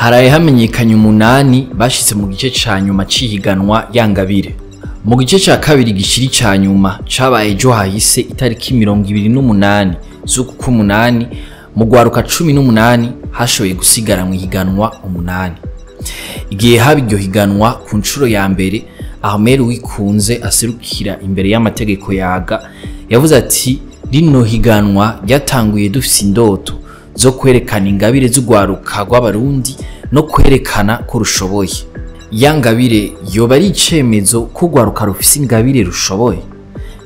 Haraye hamenyekanye 8 bashitse mu gice ca nyuma c'ihiganwa Yangabire. Mu gice ca kabiri gishiri ca nyuma cabaye ejo hahise itariki 28 z'uku k'umunani, mu gwaruka 18 hashoboye gusigara mu higanwa 8. Igihe haba iryo higanwa ku nshuro ya mbere, Ahmed Wikunze aserukira imbere y'amategeko yaga yavuze ati rino higanwa ryatanguye dufise indoto zo kwerekana ingabire z'ugwaruka rw'abarundi no kwerekana ko rushoboye. Yangabire yoba ari icemezo ko ugwaruka rufise ingabire rushoboye.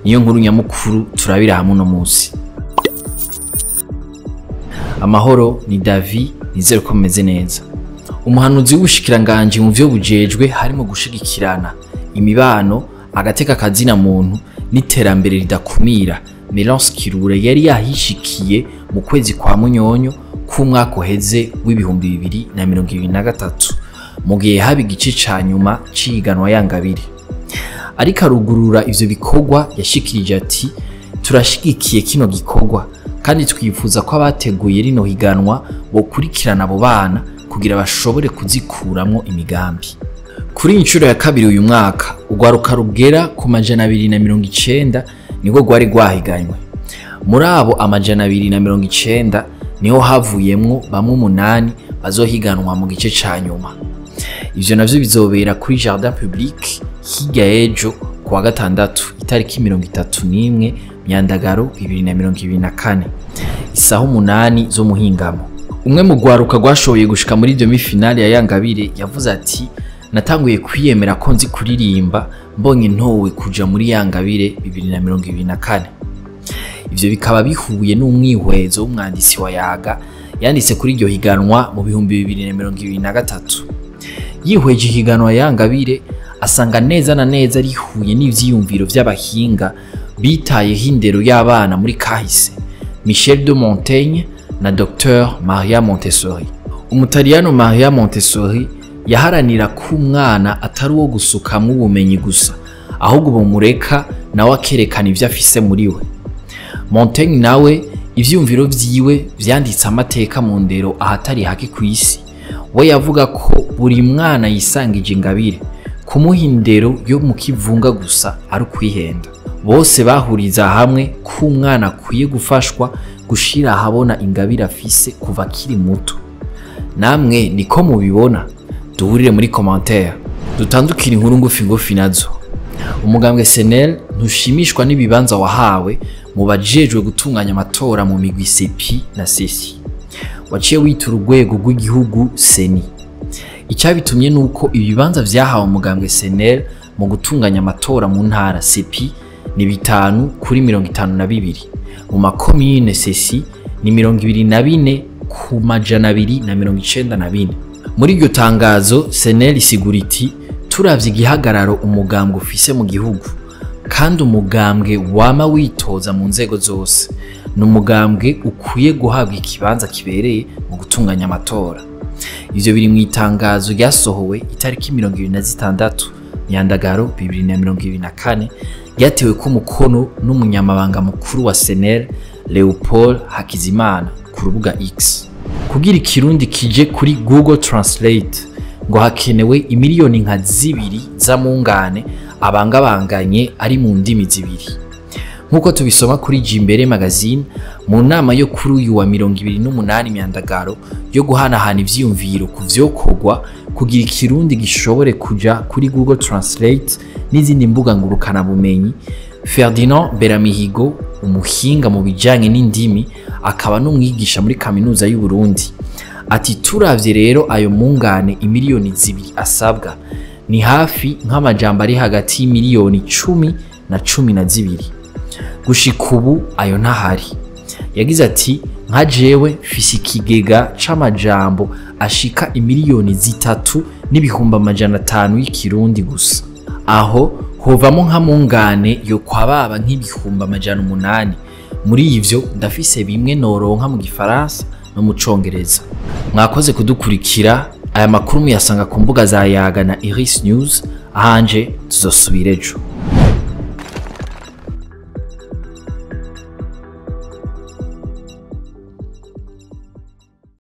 Niyo nkuru nyamukuru turabira hamwe uno munsi. Amahoro ni Davi, nizere ko mumeze neza. Umuhanuzi w'ubushikiranganji mu vyo bujejwe harimo gushigikirana imibano, agateka kazina muntu n'iterambere ridakumira, Melance Kirure yari yahishikiye mu kwezi kwa Munyonyo k'umwaka uheze w'2023 mu gihe haba igice ca nyuma c'ihiganwa Yangabire. Ariko arugurura ivyo bikorwa yashikirije ati turashigikiye kino gikorwa kandi twifuza ko abateguye rino higanwa bokurikirana abo bana kugira bashobore kuzikuramwo imigambi. Kuri inshuro ya kabiri uyu mwaka ugwaruka rugera ku 290 niko gwari gwahiganywe. Muri abo 290 niho havuyemwo bamwe 8 bazohiganwa mu gice ca nyuma. Ivyo navyo bizobera kuri Jardin Public hirya ejo kuwa gatandatu itariki 31 Myandagaro 2024 isaha 8 zo muhingamo. Umwe mu gwaruka gwashoboye gushika muri demi-finale ya Yangabire yavuze ati natanguye kwiyemera ko nzi kuririmba mbonye ntowe kuja muri Yangabire 2024. Ivyo bikaba bihuye n'umwihwezo w'umwanditsi wa Yaga yanditse kuri iryo higanwa mu 2023. Yihweje ihiganwa Yangabire asanga neza na neza rihuye n'ivyiyumviro vy'abahinga bitayeho indero y'abana muri kahise, Michel de Montaigne na Dr Maria Montessori. Umutaliyano Maria Montessori yaharanira ko umwana atari uwo gusukamwo ubumenyi gusa, ahubwo bumureka nawe akerekana ivyo afise muri we. Montaigne nawe ivyumviro vyiwe vyanditse amateka mu ndero ahatari hake kw'isi. We yavuga ko buri mwana yisangije ingabire, kumuha indero yo mu kivunga gusa ari ukwihenda. Bose bahuriza hamwe ko umwana akwiye gufashwa gushira ahabona ingabire afise kuva akiri muto. Namwe niko mubibona? Duhurire muri commentaire. Dutandukire inkuru ngufi ngufi nazo. Umugambwe SNL ntushimishwa n'ibibanza wahawe mu bajejwe gutunganya amatora mu migwi CEPI na CECI. Waciye witura urwego rw'igihugu CENI. Icyabitumye nuko ibibanza vyahawe umugambwe SNL mu gutunganya amatora mu ntara CEPI ni 5 kuri 52, mu makomine CECI ni 24 ku 294. Muri iryo tangazo SNL isigura iti turavye igihagararo umugambwe ufise mu gihugu kandi umugambwe wama witoza mu nzego zose, ni umugambwe ukwiye guhabwa ikibanza kibereye mu gutunganya amatora. Ivyo biri mu itangazo ryasohowe itariki 26 Myandagaro 2024 ryatewe ko umukono n'umunyamabanga mukuru wa SNL Leopold Hakizimana ku rubuga X. Kugira ikirundi kije kuri Google Translate ngo hakenewe imiliyoni nka 2 z'amungane abangabanganye ari mu ndimi 2. Nkuko tubisoma kuri Jimbere Magazine, mu nama yo kuri uyu wa 28 Myandagaro yo guhanahana ivyiyumviro ku vyokorwa kugira ikirundi gishobore kuja kuri Google Translate n'izindi mbuga ngurukana bumenyi, Ferdinand Beramihigo, umuhinga mu bijanye n'indimi akaba n'umwigisha muri kaminuza y'u Burundi, ati turavye rero ayo mungane imiliyoni 2 asabwa ni hafi nk'amajambo ari hagati y'imiliyoni 10 na 12. Gushika ubu ayo ntahari. Yagize ati nka jewe mfise ikigega c'amajambo ashika imiliyoni 3 n'ibihumbi 500 y'ikirundi gusa, aho hovamo nka mungane yo kwa baba nk'ibihumbi 800. Muri ivyo ndafise bimwe noronka mu gifaransa no mu congereza. Mwakoze kudukurikira. Aya makuru muyasanga ku mbuga za Yaga na Iris News. Ahanje tuzosubira ejo.